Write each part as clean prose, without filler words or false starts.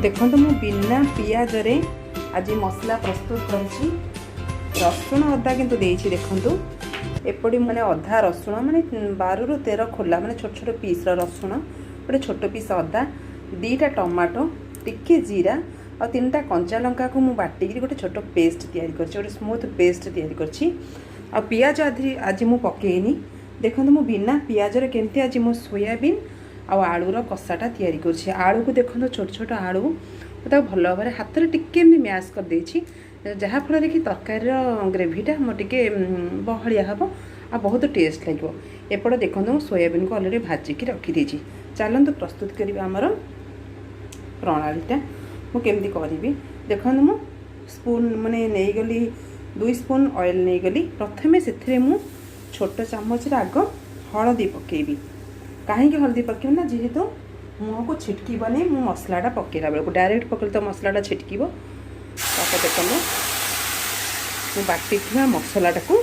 ଦେଖନ୍ତୁ, ମୁଁ ବିନା ପିଆଜରେ ଆଜି ମସଲା ପ୍ରସ୍ତୁତ କରିଛି। ରସୁଣ ଅଦା କିନ୍ତୁ ଦେଇଛି। ଦେଖନ୍ତୁ, ଏପଟେ ମାନେ ଅଧା ରସୁଣ, ମାନେ 12ରୁ 13 ଖୋଲା, ମାନେ ଛୋଟ ଛୋଟ ପିସ୍ର ରସୁଣ, ଗୋଟେ ଛୋଟ ପିସ୍ ଅଦା, 2ଟା ଟମାଟୋ, ଟିକେ ଜିରା ଆଉ 3ଟା କଞ୍ଚା ଲଙ୍କାକୁ ମୁଁ ବାଟିକିରି ଗୋଟେ ଛୋଟ ପେଷ୍ଟ ତିଆରି କରିଛି, ଗୋଟେ ସ୍ମୁଥ୍ ପେଷ୍ଟ ତିଆରି କରିଛି। ଆଉ ପିଆଜ ଆଜି ମୁଁ ପକେଇନି। ଦେଖନ୍ତୁ, ମୁଁ ବିନା ପିଆଜରେ କେମିତି ଆଜି ମୋ ସୋୟାବିନ୍ ଆଉ ଆଳୁର କଷାଟା ତିଆରି କରୁଛି। ଆଳୁକୁ ଦେଖନ୍ତୁ, ଛୋଟ ଛୋଟ ଆଳୁ, ମୁଁ ତାକୁ ଭଲ ଭାବରେ ହାତରେ ଟିକେ ଏମିତି ମ୍ୟାସ୍ କରିଦେଇଛି, ଯାହାଫଳରେ କି ତରକାରୀର ଗ୍ରେଭିଟା ମୋର ଟିକେ ବହଳିଆ ହେବ ଆଉ ବହୁତ ଟେଷ୍ଟ ଲାଗିବ। ଏପଟେ ଦେଖନ୍ତୁ, ମୁଁ ସୋୟାବିନ୍କୁ ଅଲରେଡ଼ି ଭାଜିକି ରଖିଦେଇଛି। ଚାଲନ୍ତୁ ପ୍ରସ୍ତୁତ କରିବା ଆମର ପ୍ରଣାଳୀଟା ମୁଁ କେମିତି କରିବି। ଦେଖନ୍ତୁ, ମୁଁ ସ୍ପୁନ୍ ମାନେ ନେଇଗଲି, 2 ସ୍ପୁନ୍ ଅଏଲ୍ ନେଇଗଲି। ପ୍ରଥମେ ସେଥିରେ ମୁଁ ଛୋଟ ଚାମଚରେ ଆଗ ହଳଦୀ ପକାଇବି। କାହିଁକି ହଳଦୀ ପକାଇବି ନା, ଯେହେତୁ ମୁହଁକୁ ଛିଟକିବନି ମୁଁ ମସଲାଟା ପକାଇଲା ବେଳକୁ। ଡାଇରେକ୍ଟ ପକାଇଲେ ତ ମସଲାଟା ଛିଟକିବ। ତାପରେ ଦେଖନ୍ତୁ, ମୁଁ ବାଟିଥିବା ମସଲାଟାକୁ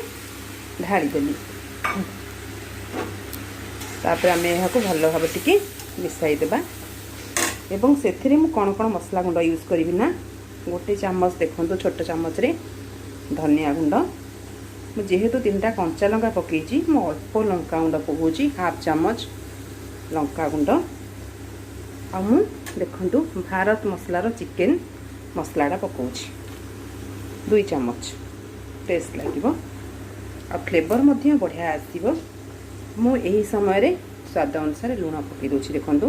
ଢାଳିଦେଲି। ତାପରେ ଆମେ ଏହାକୁ ଭଲ ଭାବରେ ଟିକେ ମିଶାଇଦେବା। ଏବଂ ସେଥିରେ ମୁଁ କ'ଣ କ'ଣ ମସଲା ଗୁଣ୍ଡ ୟୁଜ୍ କରିବି ନା, ଗୋଟେ ଚାମଚ, ଦେଖନ୍ତୁ, ଛୋଟ ଚାମଚରେ ଧନିଆ ଗୁଣ୍ଡ। ମୁଁ ଯେହେତୁ 3ଟା କଞ୍ଚା ଲଙ୍କା ପକାଇଛି, ମୁଁ ଅଳ୍ପ ଲଙ୍କା ଗୁଣ୍ଡ ପକାଉଛି, ହାଫ୍ ଚାମଚ ଲଙ୍କା ଗୁଣ୍ଡ। ଆଉ ମୁଁ ଦେଖନ୍ତୁ, ଭାରତ ମସଲାର ଚିକେନ୍ ମସଲାଟା ପକାଉଛି 2 ଚାମଚ। ଟେଷ୍ଟ ଲାଗିବ ଆଉ ଫ୍ଲେଭର୍ ମଧ୍ୟ ବଢ଼ିଆ ଆସିବ। ମୁଁ ଏହି ସମୟରେ ସ୍ୱାଦ ଅନୁସାରେ ଲୁଣ ପକାଇ ଦେଉଛି। ଦେଖନ୍ତୁ,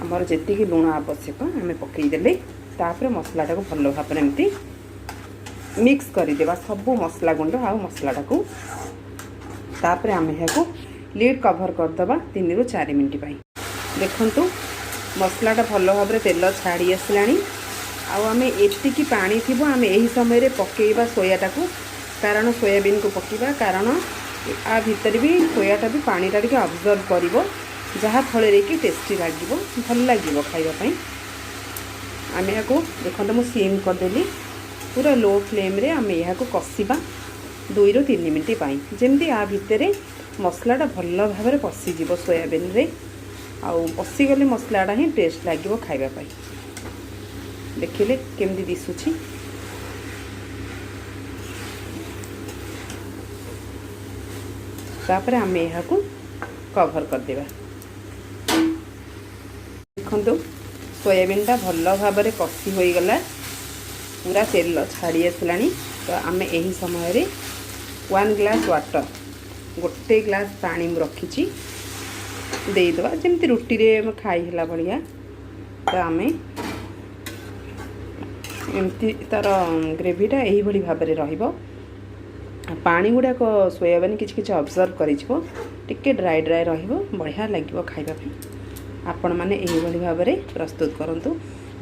ଆମର ଯେତିକି ଲୁଣ ଆବଶ୍ୟକ ଆମେ ପକାଇଦେଲେ। ତାପରେ ମସଲାଟାକୁ ଭଲ ଭାବରେ ଏମିତି ମିକ୍ସ କରିଦେବା, ସବୁ ମସଲା ଗୁଣ୍ଡ ଆଉ ମସଲାଟାକୁ। ତାପରେ ଆମେ ଏହାକୁ ଲିଡ୍ କଭର୍ କରିଦେବା 3ରୁ 4 ମିନିଟ୍ ପାଇଁ। ଦେଖନ୍ତୁ, ମସଲାଟା ଭଲ ଭାବରେ ତେଲ ଛାଡ଼ି ଆସିଲାଣି। ଆଉ ଆମେ ଏତିକି ପାଣି ଥିବ, ଆମେ ଏହି ସମୟରେ ପକାଇବା ସୋୟାଟାକୁ, କାରଣ ସୋୟାବିନ୍କୁ ପକାଇବା, କାରଣ ଆ ଭିତରେ ବି ସୋୟାଟା ବି ପାଣିଟା ଟିକେ ଅବଜର୍ଭ କରିବ, ଯାହାଫଳରେ କି ଟେଷ୍ଟି ଲାଗିବ, ଭଲ ଲାଗିବ ଖାଇବା ପାଇଁ। ଆମେ ଏହାକୁ, ଦେଖନ୍ତୁ, ମୁଁ ସିମ୍ କରିଦେଲି। ପୁରା ଲୋ ଫ୍ଲେମ୍ରେ ଆମେ ଏହାକୁ କଷିବା 2ରୁ 3 ମିନିଟ୍ ପାଇଁ, ଯେମିତି ଆ ଭିତରେ ମସଲାଟା ଭଲ ଭାବରେ ପଶିଯିବ ସୋୟାବିନ୍ରେ। ଆଉ ପଶିଗଲେ ମସଲାଟା ହିଁ ଟେଷ୍ଟ ଲାଗିବ ଖାଇବା ପାଇଁ। ଦେଖିଲେ କେମିତି ଦିଶୁଛି? ତାପରେ ଆମେ ଏହାକୁ କଭର୍ କରିଦେବା। ଦେଖନ୍ତୁ, ସୋୟାବିନ୍ଟା ଭଲ ଭାବରେ କଷି ହୋଇଗଲା, ପୁରା ତେଲ ଛାଡ଼ି ଆସିଲାଣି। ତ ଆମେ ଏହି ସମୟରେ 1 ଗ୍ଲାସ୍ ୱାଟର୍, ଗୋଟେ ଗ୍ଲାସ୍ ପାଣି ମୁଁ ରଖିଛି, ଦେଇଦେବା, ଯେମିତି ରୁଟିରେ ଖାଇ ହେଲା ଭଳିଆ। ତ ଆମେ ଏମିତି ତା'ର ଗ୍ରେଭିଟା ଏହିଭଳି ଭାବରେ ରହିବ। ପାଣି ଗୁଡ଼ାକ ସୋୟାବିନ୍ କିଛି କିଛି ଅବଜର୍ଭ କରିଯିବ, ଟିକେ ଡ୍ରାଏ ଡ୍ରାଏ ରହିବ, ବଢ଼ିଆ ଲାଗିବ ଖାଇବା ପାଇଁ। ଆପଣମାନେ ଏହିଭଳି ଭାବରେ ପ୍ରସ୍ତୁତ କରନ୍ତୁ।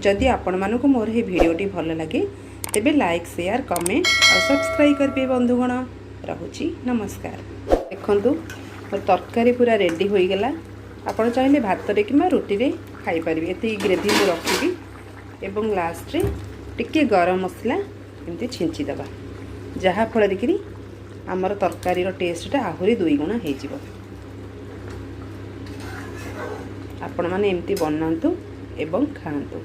ଯଦି ଆପଣମାନଙ୍କୁ ମୋର ଏହି ଭିଡ଼ିଓଟି ଭଲ ଲାଗେ, ତେବେ ଲାଇକ୍, ସେୟାର, କମେଣ୍ଟ ଆଉ ସବସ୍କ୍ରାଇବ୍ କରିବେ। ବନ୍ଧୁଗଣ, ରହୁଛି, ନମସ୍କାର। ଦେଖନ୍ତୁ, ମୋ ତରକାରୀ ପୁରା ରେଡ଼ି ହୋଇଗଲା। ଆପଣ ଚାହିଁଲେ ଭାତରେ କିମ୍ବା ରୁଟିରେ ଖାଇପାରିବେ। ଏତିକି ଗ୍ରେଭି ମୁଁ ରଖିବି ଏବଂ ଲାଷ୍ଟରେ ଟିକେ ଗରମ ମସଲା ଏମିତି ଛିଞ୍ଚିଦେବା, ଯାହାଫଳରେ କିରି ଆମର ତରକାରୀର ଟେଷ୍ଟଟା ଆହୁରି ଦୁଇଗୁଣା ହେଇଯିବ। ଆପଣମାନେ ଏମିତି ବନାନ୍ତୁ ଏବଂ ଖାଆନ୍ତୁ।